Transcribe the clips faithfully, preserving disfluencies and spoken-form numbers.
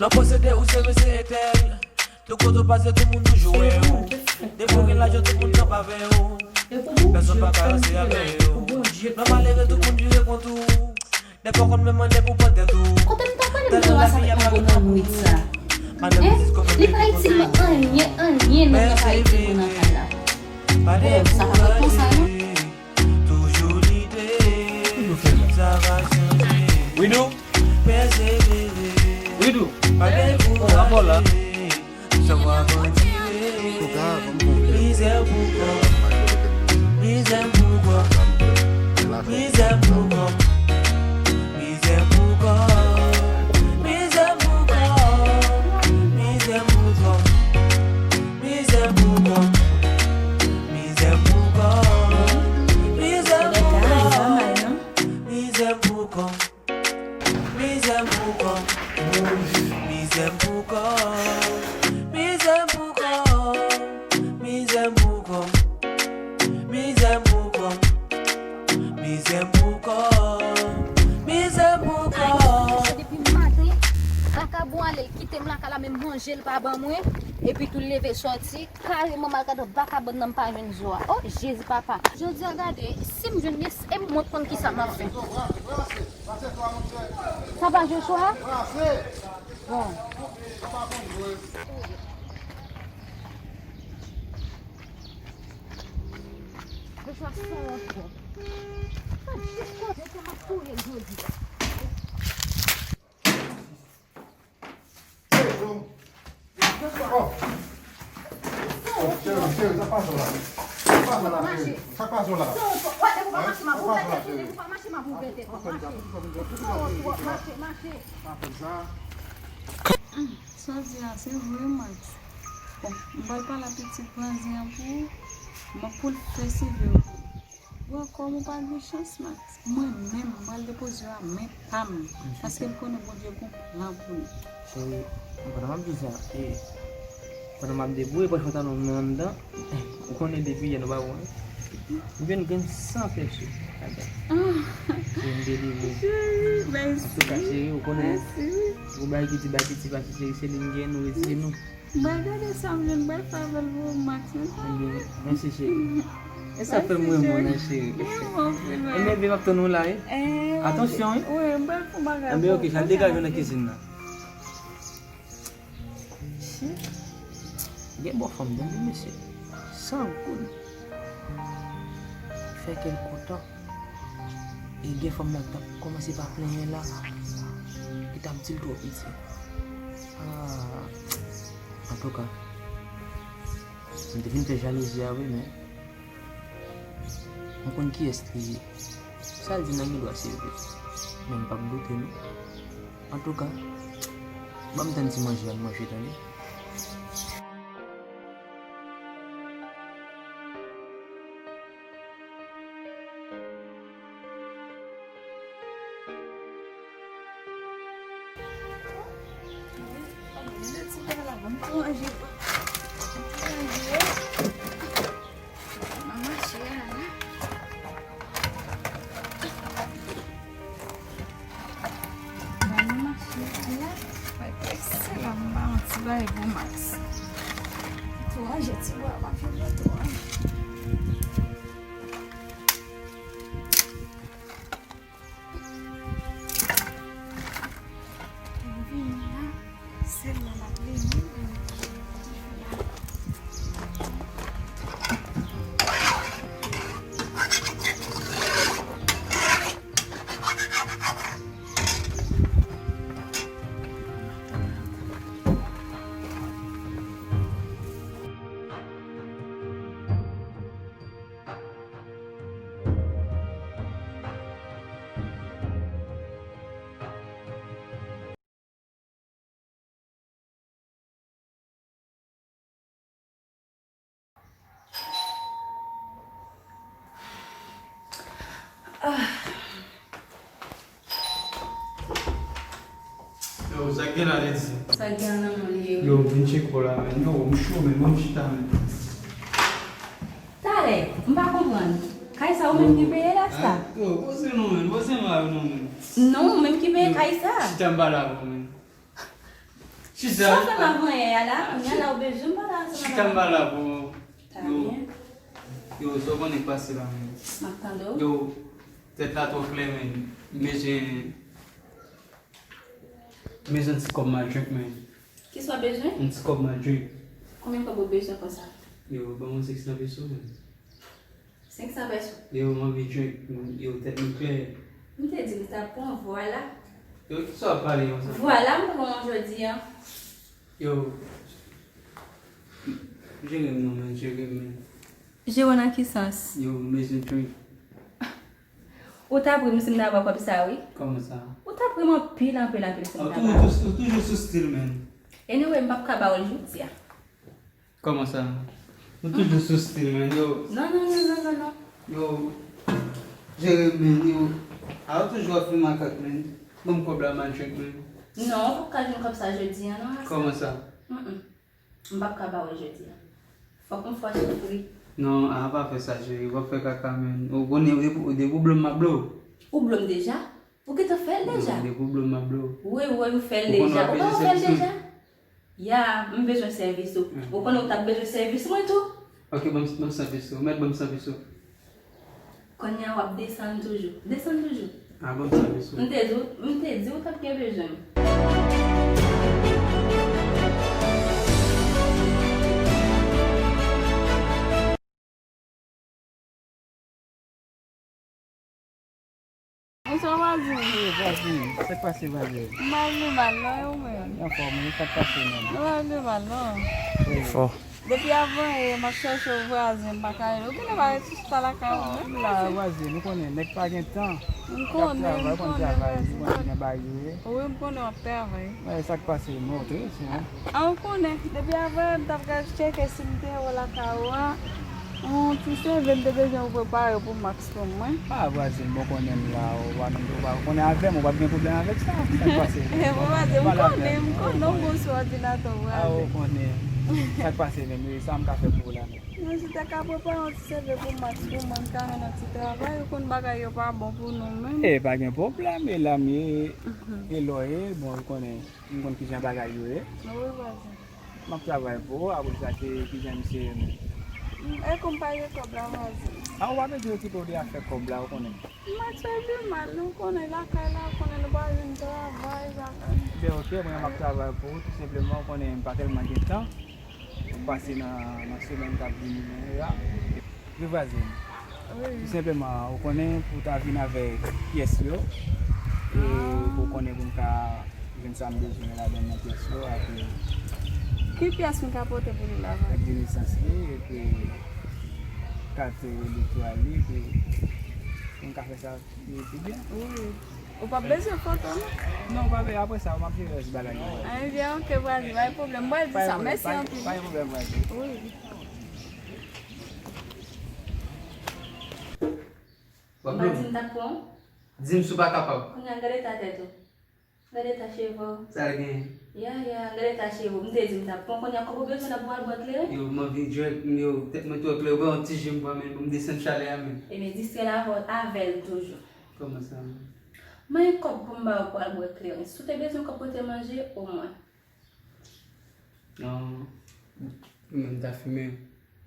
Nan posede ou se mesye entèl. Tout kote w pase, tout moun toujou wè w. Depi w gen lajan, tout moun kanpe avè w. Pèsonn pa ka ranse avè w. Lè w malere, tout moun vire kont ou. Dèfwa w konn menm mande pou pran tèt ou. Kote m t ap pale m nan WhatsApp ak mango nan nwit sa? Hein? Li pa itil mwen anyen, anyen nan, nan pa itil mwen nan kay la. Bon, sa pa fè konsa non. Toujou lide, sa va chanje. Widou? Pèsevere. Widou? Pa dekouraje. Sa va kontinye. Mizè pou kò. Mizè pou kò. Mizè pou kò. Mizè pou kò. Mizè pou kò. Mizè pou kò. Mizè pou kò. Mizè pou kò. Mizè pou kò. Mizè pou kò. Mizè pou kò. Mizè pou kò. Mizè pou kò. Mizè pou kò. Mizè pou kò. Mizè pou kò. Mizè pou kò. Depi maten, vakabon ale, l kite m lakay la, menm manje l pa ban mwen, epi tou l leve sòti, kareman m al gade vakabon nan, m pa jwenn zo a. O Jezi papa. Jodi a gade, si m jwenn li, e mwen konn kisa m ap fè. Sa pa Joshua? Bon. Joshua sou yon kò. Sa jis kote ke m ap touye l jodi a. Oh. Oh, cheri, cheri, sa k pase w la? Sa k pase w la, cheri? Sa k pase w la? Hein? Sa k pase w la, cheri? Mache, mache. Sa w di a, se vre, Max. Bon, m pral pale a pitit vwazen an pou ou, m ap pou l fè seve w. Bò kòm ou pa gen chans, Max. Mwen menm, m pral depoze yo a men pa m. Paske m konnen Bondye gon plan pou nou. Cheri, pandan m ap di sa, e, pandan m ap debouye pòch pantalon mwen anndan, ou konnen depi yè nou pa bon, wi. M jwenn grenn san peso ladan. Se m delivre. Antouka, cheri, ou konnen, gon bagay ki di bagay ki di pase, cheri, se li m gen, nou retire nou. Mwen gade sa m jwenn, mwen fè avè l pou Max, men sa. Ebyen, mèsi, cheri. E sa fè m renmen w, non, cheri. Mwen renmen w anpil, mwen. Ebyen, m ap tann ou la, wi. Atansyon, wi. Wi, m pral fè yon bagay. Ebyen, oke, al degaje w nan kizin nan. Gen bò fanm, tande, mesye. San goud. Fè kè l kontan. E gen fanm nan k t ap kòmanse pa plenyen la, ki t ap di l twò piti. Ah, antouka, m te fin fè jalouzi a wi, men m konn kiyès li ye. Sa l di nan gen dwa se vre, men m p ap doute non. Antouka, ban m tann ti manje a m manje, tande. Nan mache a la. Nan mache a la. Mwen prese la, m ba yon ti bagay pou Max. Tou ranje ti bwa, pa fini tou ranje. Vini la, sèl la l ap vini, vini. Yo, sa k gen la, Lady? Sa k gen an nan men w li ye, wi. Yo, vin tcheke w la, men. Yo, m cho, men. Ban m chita, men. Talè, m pa konprann. Kay sa ou menm ki peye la, sa? Yo, poze non, men. Poze non, non, men. Non, ou menm ki peye kay sa. Chita m pale avè w, men. Chita. Sa w fè m avanyè a la, kounye a la ou bezwen m pale ansanm avè m. Chita m pa la pou. Yo, yo, sa w konnen k pase la, men. M ap tande w. Yo, tèt la twò klè, men. M bezwen, m bezwen ti kòb m al drink, men. Kisa w bezwen? Yon ti kòb m al drink. Konbyen kòb ou bezwen konsa? Yo, ban mwen senk san peso, men. Senk san peso. Yo, m anvi drink, yo, tèt mwen klè. M te di m t ap pran, vwala. Yo, kisa w ap pale konsa? Vwala, m pran w jodi a. Yo, jere m non, men, jere m, men. Jere w nan ki sans? Yo, m bezwen drink. Ou t ap ri m si m ta ba w kòb sa, wi. Kòman sa? Ou t ap ri m anpil, anpil, anpil si m ta ba w. Ou toujou, ou toujou sou stil, men. Anyway, m p ap ka ba w l jodi a. Kòman sa? Ou toujou sou stil, men, yo. Non, non, non, non, non, non. Yo, jere, men, yo. A, ou toujou ap fè makak, men. Ban m kòb la, m al drink, men. Non, ou p ap ka jwenn kòb sa jodi a, non, Rasta. Kòman sa? Mm, mm. M p ap ka ba w l jodi a. Fòk m fè w soufri. Non, a, pa fè sa, cheri. W ap fè kaka, men. Ou konnen, depi, depi w blo m, m ap blo w. Ou blo m deja? Ou gentan fè l deja? Non, depi w blo m, m ap blo w. Wi, wi, ou fè l deja. Ou pa wè w fè l deja? Ya, m bezwen sèvis ou. Ou konnen ou t ap bezwen sèvis mwen tou. Ok, ban m, ban m san peso. Ou mèt ban m san peso. Kounye a w ap desann toujou. Desann toujou. A, ban m san peso. M te di w, m te di w t ap gen bezwen m. Bonswa, vwazen. Wi, vwazen. Sa k pase, vwazen? M pa vle mal, non, e ou menm? Anfòm, wi, sa k pase, menm? M pa vle mal, non. Wi. Fò. Depi avan yè, m ap chèche w, vwazen, m pa ka jwenn ou. Ou genlè pa ret sou chita lakay ou menm, vwazen? A, m la, vwazen, ou konnen, nèg pa gen tan. M konnen, m konnen, vwazen. Ou konn travay, ou konn travay, ou konn gen bagay yo ye. Wi, m konnen w ap travay. Sa k pase, non, trè byen. A, ou konnen, depi avan yè, m t ap gad tcheke si m te wè w lakay ou a. Yon ti seve m te bezwen pou prepare pou Max pou mwen. A, vwazen, bon, konnen m la, ou pa menm, ou pa konnen avè m, ou p ap gen pwoblèm avèk sa. Sa k pase? E, bon, vwazen, m konnen, m konnen w bon sou òdinatè, vwazen. A, ou konnen. Sa k pase menm, wi, sa m ka fè pou ou la menm? Non, si w te ka prepare yon ti seve pou Max pou mwen, m ka jwenn yon ti travay, ou konn bagay yo pa bon pou nou menm. E, pa gen pwoblèm, e la m ye, e lè w ye, bon, ou konnen, m konn kijan bagay yo ye. Wi, vwazen. M ap travay pou ou, apre sa, ki, kijan misye ye menm? E kou m pa gen kòb la, vwazen. A, ou pa bezwen okipe w de afè kòb la, ou konnen. M ap fè pi mal, nou konnen lakay la, ou konnen nou pa jwenn travay, bagay. Ben, ok, mwen, m ap travay pou ou, tou senpleman, ou konnen m pa tèlman gen tan. M pase nan, nan semèn k ap vini menm la. Wi, vwazen. Wi. Tou senpleman, ou konnen pou w ta vin avèk pyès yo. E pou w konnen pou m ka jwenn sa m bezwen ladan nan pyès yo, apre. Ki pyès m ka pote pou li la, vwazen? Ak de nesans li, epi kat elektoral li, epi pou m ka fè sa pi, pi byen. Wi. Ou p ap bezwen foto, non? Non, pa bezwen, apre sa, m ap jere rès bagay yo. A, ebyen, ok, vwazen, pa gen pwoblèm. M pral di sa. Mèsi anpil. Pa gen pwoblèm, vwazen. Wi. M pa di m t ap pran w. Di m si w pa kapab. Kounye a, gade eta tèt ou. Gade eta cheve w. Sa l gen? Ya, ya, gade eta cheve w. M te di m t ap pran w. Kounye a, kòb ou bezwen la pou w al bwè kleren? Yo, m anvi drink, yo, tèt mwen twò klè. Ou wè yon ti ji m pran, men pou m desann chalè a, men. Ebyen, distrè l avè, avè l toujou. Kòman sa, men? Mwen gen kòb pou m ba w pou w al bwè kleren. Si w te bezwen kòb pou w te manje, omwen. Non, mwen, m ta fimen.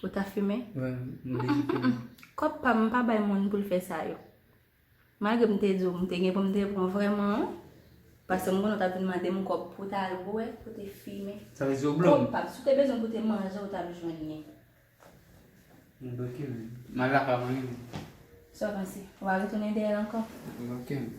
Ou ta fimen? Wi, m bezwen fimen. Kòb pa m, m pa bay moun pou l fè sa yo. Malgre m te di w, m te gen pou m te pran vrèman, wi. Paske m konnen w t ap vin mande m kòb pou w t al bwè, pou w te fimen. Sa vle di w blo m? Kòb pa m, si w te bezwen pou w te manje, w t ap jwenn li. Bon, ok, men. M al lakay mwen, men. Sa w panse? W a retounen dèyè l ankò? Ok, men.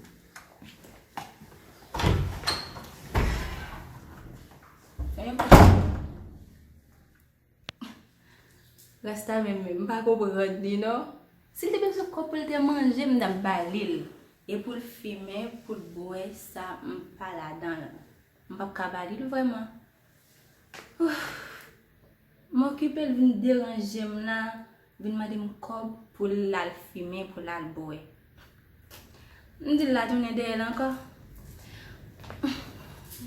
Rasta menm, menm, m pa konprann li, non. Si l te bezwen kòb pou l te manje, m t ap ba li l. E pou l fimen, pou l bwè, sa, m pa ladan l. M p ap ka ba li l vrèman. Ouf. M okipe l vin deranje m la, vin mande m kòb pou l al fimen, pou l al bwè. M di l la tounen dèyè l ankò.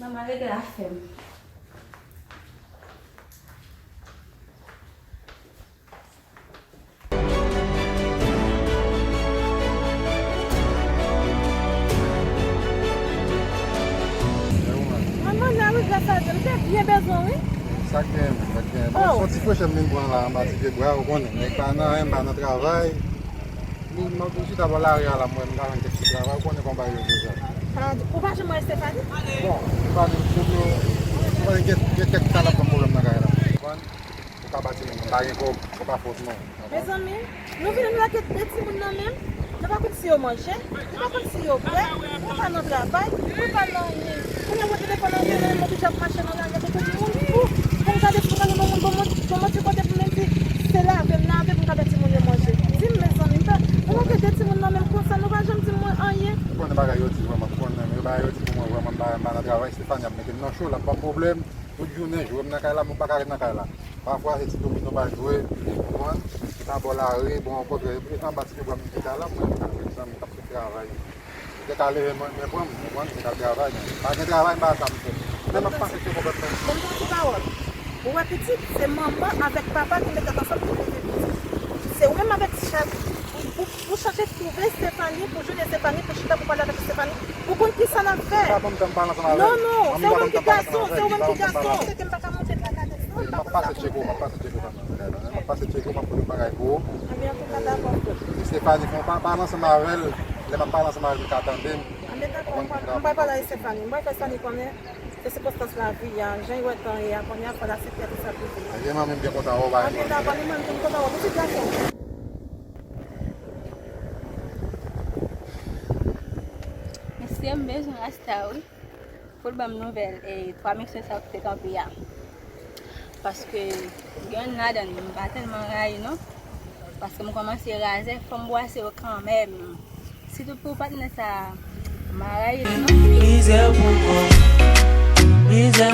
Manman regle afè m. Manman, nan wi gras a Dye, m te Mwen chèm vin pran la anba ti pye bwa, ou konnen. Nèg pa nan anyen, m pa nan travay. M, m, m chita bò lari a la, mwen, m ta jwenn kèk ti travay, ou konnen kòman bagay yo deja. Ou pa janm wè Estefani? Bon, m pa gen pwoblèm, m pa gen kèk, kèk, kèk ta la pran pwoblèm nan kay la. Ou konprann? Ou ka pati, m pa gen kòb, se pa fòt mwen. Mezanmi, nou vini nou lage de timoun nan men m. Nou pa konn si yo manje, nou pa konn si yo bwè, nou pa nan travay, nou pa nan anyen. Kounye a mwen telefòn nan men mwen, m oblije ap mache nan lari a tankou moun fou. Pou m gade si m ka jwenn yon moun ban mwen, ban mwen ti kote pou m di, se lave m lave pou m ka bay timoun yo manje. Di m, mezanmi, m pa, nou lage de timoun nan men m konsa, nou pa janm di mwen anyen. Ou konnen bagay yo di vrèman, ou konnen, men bagay yo di pou mwen vrèman, m pa, m pa nan travay, Estefani ap mete m nan cho, l ap ban m pwoblèm. Tout jounen, jwe m nan kay la, mwen pa ka ret nan kay la. Pafwa, se ti domino m al jwe, ou konprann? Nan bò lari, bon, okontrè, e anba ti pye bwa m chita la, mwen, mwen, mwen, mwen, mwen, travay. Yo te ka leve mwen, men pran m, ou konprann, mwen te ka travay, men pa gen travay, m pa sa m fè. Men m ap pase tcheko kòb nan. Ban m di w ti pawòl. Ou wè pitit, se manman avèk papa ki met tèt ansanm pou leve pitit. Se ou menm avèk ti chat, pou, pou, pou chèche twouve Estefani, pou jwenn Estefani, pou chita, pou pale avèk Estefani, pou konn kisa n ap fè. Ou pa ban m tan, m pale ansanm avè l. Non, non, se ou menm ki gason, se ou menm ki gason. Se ke m pa ka monte, m pa ka desann. M ap pase tcheko, m ap pase tcheko kanmenm. M ap pase tcheko, m ap poze yon bagay pou ou. Ebyen, antouka, dakò. Estefani, fè yon pa, pale ansanm avè l. Lè m ap pale ansanm avè l, li ka tande m. Ebyen, dakò, m pral, m pral pale ak Estefani. M pral fè Estefani konnen se sikonstans lavi a, jan l wè tan ye a, kounye a, fò l aksepte tout sa k rive. Ebyen, manmi, m byen kontan wè w, pa gen pwoblèm. Ebyen, dakò, li menm tou, m kontan wè w. Pitit gason. Mesye, m bezwen Rasta, wi. Pou l ban m nouvèl e twa mesye sa yo ki te kanpe a. Paske gen youn ladan yo, m pa tèlman rayi non. Paske m kòmanse razè, fò m bwase yo kanmenm. Sitou pou patnè sa a, m pa rayi li non. Mizè pou kò, mizè